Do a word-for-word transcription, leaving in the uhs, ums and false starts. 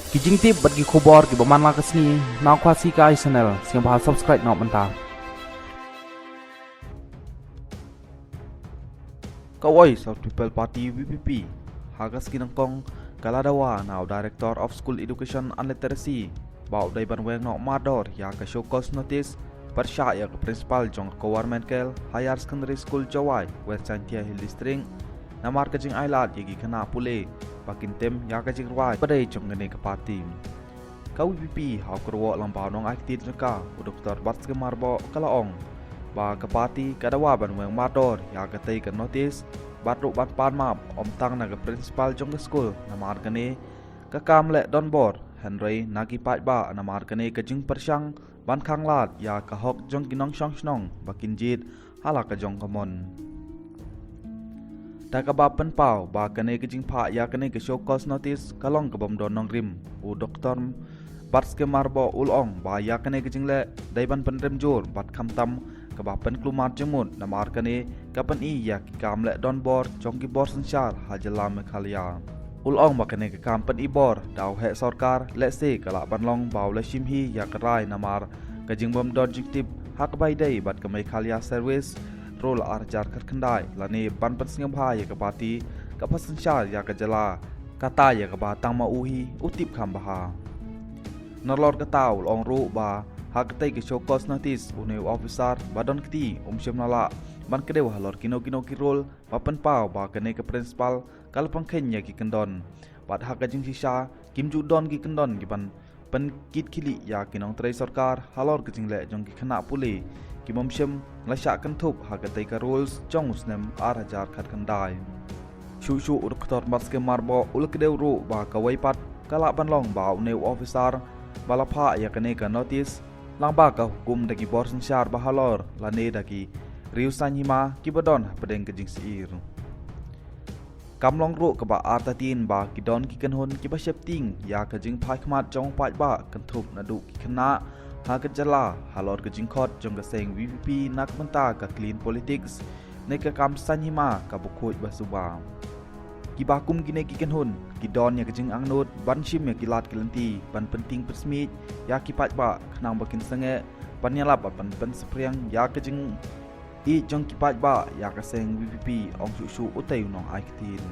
Ki jingtip bad ki khubor kiba man la ka sngi na Khasi Kai Channel, sngewbha subscribe noh mynta. Kawei South People Party, V P P, ha ka sngi nyngkong ka la dawa na u Director of School Education and Literacy ba u dei ban weng noh mardor ïa ka show cause notice pyrshah ïa ka principal jong ka Government Girls Higher Secondary School Jowai, West Jaintia Hills District, namar ka jingailad ïa ki khynnah pule ba kin tim ïa ka jingrwai ba dei jong kane ka party. Ka V P P ha u kyrwoh lyngba u nongai ktien jong ka, u Doktor Batskemar Borboh, ka la ong ba ka party ka dawa ban weng mardor ïa katei ka notice bad ruh ban pan map, ym tang na ka principal jong ka skul namar kane ka kam leh donbor, hynrei na ki paidbah namar kane ka jingpyrshang ban khanglad ïa ka hok jong ki nongshong shnong ba kin jied ha la ka jong ka mon. Da kaba pynpaw ba kane ka jingphah ïa kane ka show cause notice ka long ka bym don nongrim, u Doktor Batskemar Borboh u la ong ba ïa kane ka jingleh dei ban pynrem jur bad khamtam kaba pynkulmar jingmut namar kane ka pyni ïa ki kam leh donbor jong ki bor synshar ha jylla Meghalaya. U la ong ba kane ka kam pyni bor da u heh sorkar lehse ka lah ban long ba u la shim hi ïa ka rai namar ka jingbym don jingtip ha kaba ïadei bad ka Meghalaya Service Rule ar hajar khatkhyndai lane ban pynsngewbha ïa ka party kaba synshar ïa ka jylla, kata ïa kaba tang ma u hi u tip kham bha. Nalor kata u la ong ruh ba ha katei ka show cause notice une u officer ba don kti um shym la lah ban kdew halor kino kino ki rule ba pynpaw ba kane ka principal ka la pynkheiñ ïa ki kyndon. Bad ha ka jingshisha kim ju don ki kyndon kiban pynkitkhlieh ïa ki nongtrei sorkar halor ka jingleh jong ki khynnah pule, ki bym shym la shah kynthup ha katei ka rules jong u snem ar hajar khatkhyndai. Shuh shuh u Doktor Batskemar Borboh u la kdew ruh ba kawei pat ka lah ban long ba une u officer ba la phah ïa kane ka notice lang ba ka hukum da ki bor synshar ba halor lane da ki riew saiñ hima kiba don hapdeng ka jingsyier. Kam long ruh kaba artatien ba ki don ki kynhun kiba sheptieng ïa ka jingphai khmat jong u paidbah kynthup naduh ki khynnah ha ka jylla halor ka jingkhot jong ka seng V P P na ka bynta ka clean politics ne ka kam saiñ hima kaba khuid ba suba. Kiba kum kine ki kynhun ki don ïa ka jingangnud ban shim ïa ki lad ki lynti ban pyntieng pynsmiej ïa ki paidbah khnang ba kin sangeh ban ïalap ban pynsaphriang ïa ka jing i jong ki paidbah ïa ka seng V P P, ong shuh shuh utei u nongai ktien.